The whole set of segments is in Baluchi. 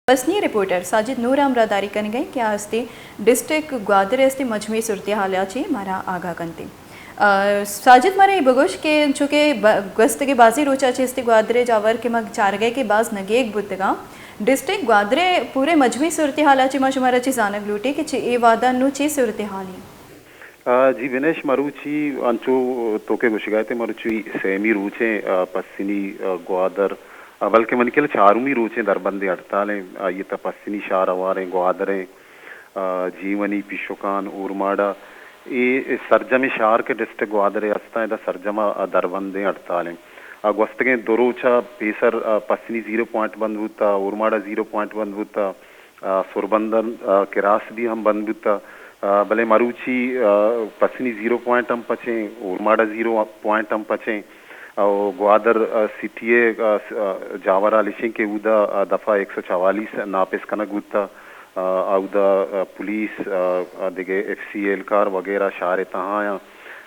پسنی رپورٹر ساجد نور ہمراہ داری کنگ ء کہ آ استے ڈسٹرکٹ گوادر ء استے مجموعی صورتحال ء چہ مارا آگاہ کنت۔ آ، ساجد، مارا اے بگوش کہ انچو کہ ب-، گوستگیں بازیں روچ ء چہ استے گوادر ء جاور کہ ما چارگ ء کہ باز نگیگ بوتگاں، ڈسٹرکٹ گوادر ء پورے مجموعی صورتحال ء چہ ما شمارا چہ زانگ لوٹیں کہ چہ اے وہد ء نوں چے صورتحالے؟ آ، جی بنش، مروچی انچو تو کہ گوشگا ات، مروچی سیمی روچیں، آ، پسنی، آ، گوادر، آ، بلکہ منی کل چارمی روچیں دربندیں ہڑتال ایں۔ آئی ء تہ پسنی شہر ہواریں، گوادریں، آ، جیونی، پیشوکان، اورماڑہ، اے سرجمیں شہر کہ ڈسٹرکٹ گوادر ء ہستاں، ادا سرجم ء دربندیں ہڑتال ایں۔ آ، گوستگیں دو روچ ء پیسر، آ، پسنی زیرو پوائنٹ بند بوت، آ، اورماڑہ زیرو پوائنٹ بند بوت، آ، آ، سربندن، آ، کراس بھی ہم بند بوت، آ، بلے مروچی، آ، پسنی زیرو پوائنٹ ہم پچیں، اورماڑہ زیرو پوائنٹ ہم پچیں، او گوادر، آ، سٹی ء، آ، س-، آ، جاور حال اشیں کہ اودا، آ، دفعہ ایک سو چوالیس ناپس کنگ بوت، آ، اودا، آ، پولیس، آ، آ، دگہ ایف سی اہلکار وغیرہ شہر ء تہا آیاں۔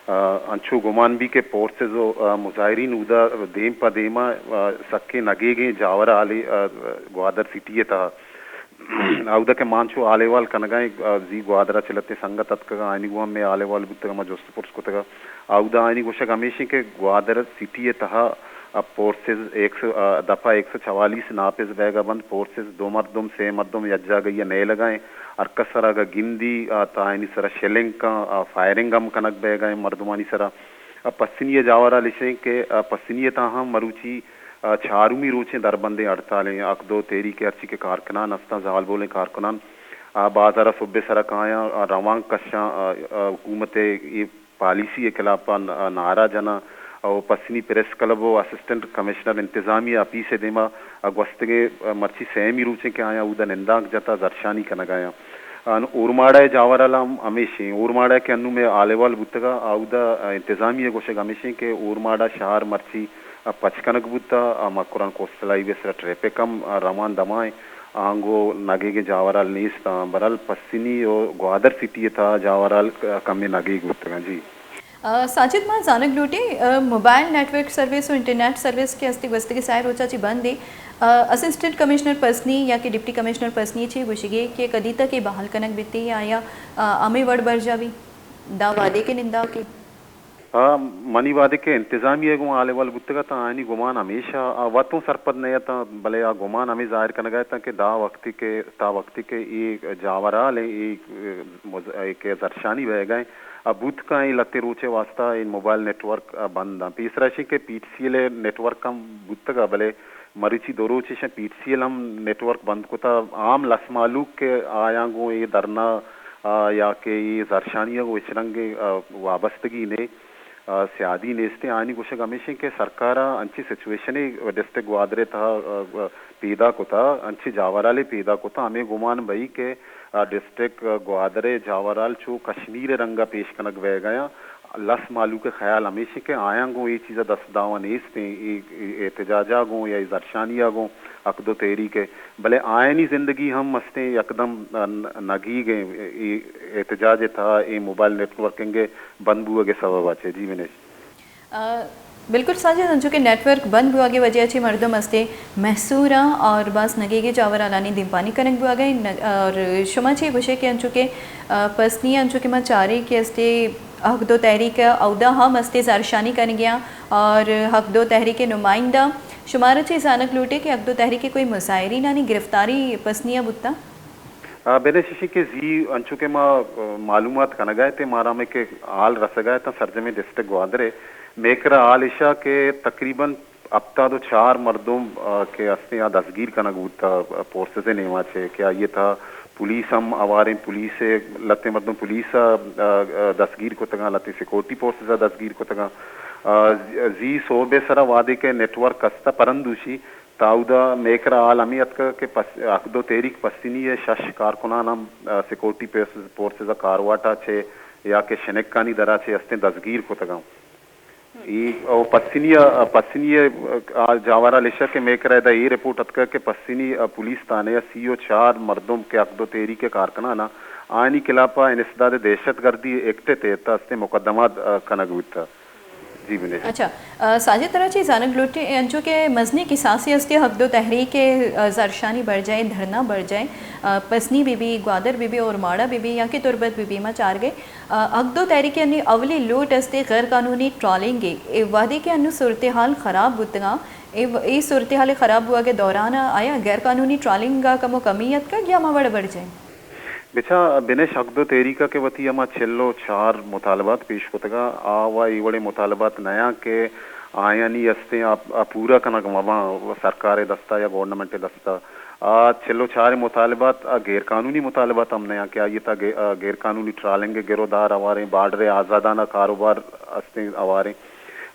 آ، انچو گمان بی کہ فورسز و، آ، مظاہرین اودا دیم پہ دیما، آ، سکیں نگیگیں جاور حالے، آ، گوادر سٹی ء تہا۔ اودا کہ ما انچو حال احوال کنگا ایں، آ، زی گوادر ء چہ لہتیں سنگت اتکگاں، آیانی گوں ہم مئے حال احوال بوتگاں، ما جست پرس کتگا۔ اودا آیانی گوشگ ہمیش انت کہ گوادر سٹی ء تہا، آ، فورسز ایک سو، آ، دفعہ ایک سو چوالیس ناپس بیگا بنت، فورسز دو مردم، سے مردم یک جاگہی ء نیلگا ایں، ہر کس سرا اگاں گندی، آ، تا آیانی سرا شیلنگ کن، آ، فائرنگ ہم کنگ بیگا ایں مردمانی سرا۔ آ، پسنی ء جاور حال اش انت کہ، آ، پسنی ء تہا ہم مروچی، آ، چارمی روچیں دربندیں ہڑتال ایں۔ حق دو تحریک ء ہرچی کہ کارکنان ہستاں، زالبولیں کارکنان، آ، بازار ء سہب ء سرا کایاں، آ، روانک کشاں، آ، آ، حکومت ء اے پالیسی ء خلاف ء ن-، آ، نعرہ جناں۔ او پسنی پریس کلب و اسسٹنٹ کمشنر انتظامیہ آفیس ء دیما، آ، گوستگیں، آ، مرچی سیمی روچیں کہ آیاں اودا نندانک جتا، زھرشانی کنگایاں۔ آ، اورماڑہ ء جاور حال ہم ہمیش ایں۔ اورماڑہ کہ انوں مئے حال احوال بوتگا، آ، اودا، آ، انتظامیہ ء گوشگ ہمیش ایں کہ اورماڑہ شہر مرچی، آ، پچ کنگ بوتا، آ، مکران کوسٹل ہائی وے سرا ٹریفک ہم، آ، روان دمان ایں، آنگو نگیگیں جاور حال نیست آں۔ برحال پسنی و گوادر سٹی ء تہا جاور حال، آ، کمے نگیگ بوتگاں جی۔ آ، ساجد، ما زانگ لوٹیں، آ، موبائل نیٹ ورک سروس و انٹرنیٹ سروس کہ استی گوستگیں سئے روچا چی بند ایں، آ، اسسٹنٹ کمشنر پسنی یا کہ ڈپٹی کمشنر پسنی چی گوشگی کہ کدی تک اے بحال کنگ بیتی یا، یا، آ، ہمے وڑ برجا بی؟ دا وعدے کے نندا کے؟ آ، منی وعدے کے انتظامیہ گوں حال احوال بوتگا تا آیانی گمان ہمیشہ آ وتوں سرپد نہ اتاں، بلے آ گمان ہمے ظاہر کنگا اتاں کہ دا وقتی کے، تا وقتی کے اے جاور حال ایں، اے، اے مز-، اے کہ زھرشانی بئیگا ایں، آ بوت کن اے لہتیں روچے واسطہ اے موبائل نیٹ ورک، آ، بند آں۔ پیسرا اشیں کہ پی ٹی سی ایل ء نیٹ ورک ہم بوتگا، بلے مروچی دو روچ اشاں پی ٹی سی ایل ہم نیٹ ورک بند کتا۔ عام لس مہلوک کہ آیاں گوں اے دھرنا، آ، یا کہ اے زھرشانی ء گوں ہچ رنگیں، آ، وابستگی نے، آ، سیادی نیستیں۔ آیانی گوشگ ہمیش انت کہ سرکار ء انچیں سچویشنے ڈسٹرکٹ گوادر ء تہا، آ، پیدا کتا، انچیں جاور حالے پیدا کتا، ہمے گمان بئی کہ، آ، ڈسٹرکٹ گوادر ء جاور حال چو کشمیر ء رنگ ء پیش کنگ بئیگ ء آں۔ لس مہلوک ء خیال ہمیش انت کہ آیاں گوں اے چیز ء دست دعوی نیست انت، اے، اے احتجاج ء گوں یا اے زھرشانی ء گوں حق دو تحریک ء، بلے آیانی زندگی ہم مستیں یکدم، آ، ن-، نگیگ انت، اے احتجاج ء تہا اے موبائل نیٹ ورکنگ ء بند بوگ ء سبب ء چہ۔ جی بنش۔ آ، بالکل ساجد، انچو کہ نیٹ ورک بند بوگ ء وجہ چہ مردم استے محصور آں اور باز نگیگیں جاور حالانی دیمپانی کنگ بوگ ء انت۔ اور شما چے گوشے کہ انچو کہ، آ، پسنی انچو کہ ما چارے کہ استے حق دو تحریک ء اودا ہم استے زھرشانی کنگیاں اور حق دو تحریک ء نمائندہ شمارا چے زانگ لوٹے کہ حق دو تحریک ء کوئی مظاہرینانی گرفتاری پسنی ء بوتا؟ آ، بنش اشی کہ زی انچو کہ ما، آ، معلومات کنگا اتیں، مارا ہمے کہ حال رسگا اتاں سرجمیں ڈسٹرکٹ گوادر ء، مئے کرا حال اشا کہ تقریباً ہپتاد و چار مردم، آ، کہ ہستیں آ دزگیر کنگ بوتا، آ، فورسز ء نیما چہ کہ آئی ء تہا پولیس ہم ہواریں، پولیس ء لہتیں مردم پولیس ء، آ، آ، دزگیر کتگاں، لہتیں سیکورٹی فورسز ء دزگیر کتگاں۔ آ، زی سہب ء سرا وہدے کہ نیٹ ورک است ء پرندوشی، تا اودا مئے کرا حال ہمے اتکگ کہ پس-، حق دو تحریک پسنی ء شش کارکنان ہم، آ، سیکورٹی پیس-، فورسز ء کارواٹ ء چہ یا کہ شنکانی در ء چہ ہستیں دزگیر کتگ انت۔ ای، او پسنی ء، پسنی ء، آ، جاور ء لشہ کہ مئے کرا ادا اے رپورٹ اتکگ کہ پسنی ء پولیس تھانہ ء سی و چار مردم کہ حق دو تحریک ء کارکنان ء آیانی خلاف ء انسداد دہشت گردی ایکٹ ء تحت ء ہستیں مقدمات، آ، کنگ بوتگ۔ جی بنش۔ اچھا، آ، ساجد ترا چی زانگ لوٹی، انچو کہ مزنی کساسے استی حق دو تحریک، آ، زرشانی برجائے، دھرنا برجائے، آ، پسنی بی بی، گوادر بی بی اور ماڑا بی بی یا کہ تربت بی بی ما چار گئے، آ، حق دو تحریک انی اولی لوٹ استی غیر قانونی ٹرالنگ، اے وہدے کہ انو صورتحال خراب بوتگاں، اے و-، اے صورتحال خراب بوگے دوران آیا غیر قانونی ٹرالنگ کمو کمی اتکگ یا ما وڑ برجائے؟ بچا بنش حق دو تحریک ء کہ وتی ہما چل و چار مطالبات پیش کتگ ء، آ و اے وڑیں مطالبات نیاں کہ آیانی استیں آ، آ پورا کنگ مباں سرکار ء دستا یا گورنمنٹ ء دستا۔ آ چل و چار مطالبات آ غیر قانونی مطالبات ہم نیاں کہ آئی تھا غے-، آ غیر قانونی ٹرالنگ ء گرودار ہواریں، بارڈر ء آزادانہ کاروبار استیں ہواریں۔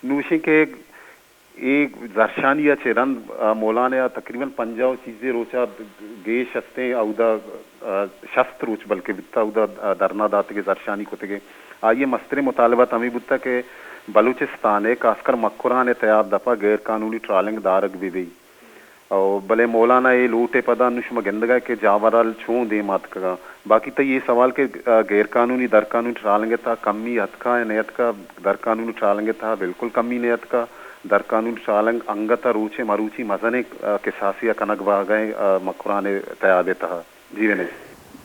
نوشیں کہ اے زرشانی ء چہ رند، آ، مولانا ء تقریباً پنجاہ و چیزے روچ ء گیش استیں، اودا، آ، شست روچ بلکہ بیتا، اودا، آ، دھرنا داتگے، زرشانی کتگے۔ آئی ء مستریں مطالبات ہمے بوتا کہ بلوچستان ء خاص کر مکران ء تیاب دپا غیر قانونی ٹرالنگ دارگ بہ بی۔ او بلے مولانا اے لوٹ ء پدا نوں شما گندگ ء کہ جاورال چون دیم آتکگاں۔ باقی تئی اے سوال کہ، آ، غیر قانونی در قانونی ٹرالنگ ء تھا کمی اتکا یا نیتکا، در قانونی ٹرالنگ ء تھا بالکل کمی نیتکا۔ در قانونی ٹرالنگ انگت ء روچے مروچی مزنیں، آ، کساسے ء کنگ باگئیں، آ، مکران ء تیاب ء تھا۔ جی بنش۔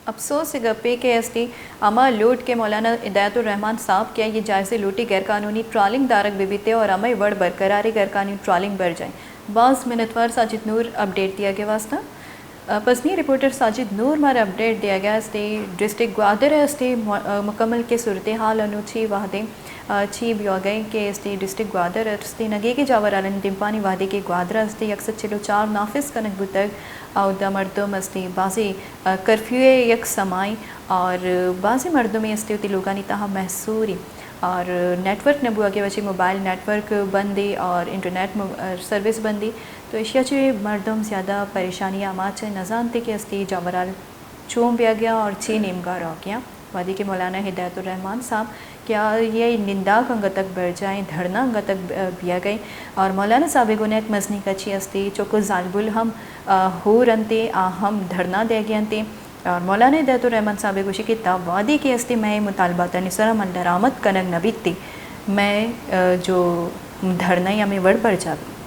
افسوس ء گپے کہ استی ہما لوٹ کہ مولانا ہدایت الرحمن صاحب کہ آئی جائزے لوٹی غیر قانونی ٹرالنگ دارگ بہ بیتے اور ہمے وڑ برقراری غیر قانونی ٹرالنگ بر جائیں۔ باز منتوار ساجد نور اپڈیٹ دیگ ء واسطہ۔ ء، پسنی رپورٹر ساجد نور مارا اپڈیٹ دیگ ء استی ڈسٹرکٹ گوادر ء استی مو-، ء، مکمل کے صورتحال انو چی وہدے، ء، چی بیوگئے کہ استی ڈسٹرکٹ گوادر ء استی نگیگی جاورالانی دیمپانی وہدے کہ گوادر ء استی یک سد چل و چار نافذ کنگ بوتگ، اودا مردم استی بازی، ء، کرفیو ء یک سمائی اور بازی مردمے استی وتی لوگانی تہا محصوری اور نیٹ ورک نہ بوگے وچی موبائل نیٹ ورک بندی اور انٹرنیٹ مو-، ء، سروس بندی۔ تو ایشیا چہ مردم زیادہ پریشانی آماچ ء نزانتے کہ استی جاورال چون بیاگیا اور چی نیمگا روگیا۔ وہدے کہ مولانا ہدایت الرحمن صاحب کہ آ یہ ننداک انگتک برجائیں، دھرنا انگتک ب-، بیاگئے اور مولانا صاحب گون یک مزنی کچی استی چوکو زالبول ہم، آ، ہور انتے، آ ہم دھرنا دیگے انتے اور مولانا ہدایت الرحمن صاحب گوشی کہ تا وہدے کہ استی مئے مطالباتانی سرا من درآمد کنگ نہ بیتی، مئے، آ، جو دھرنا یا مئے وڑ برجا بی۔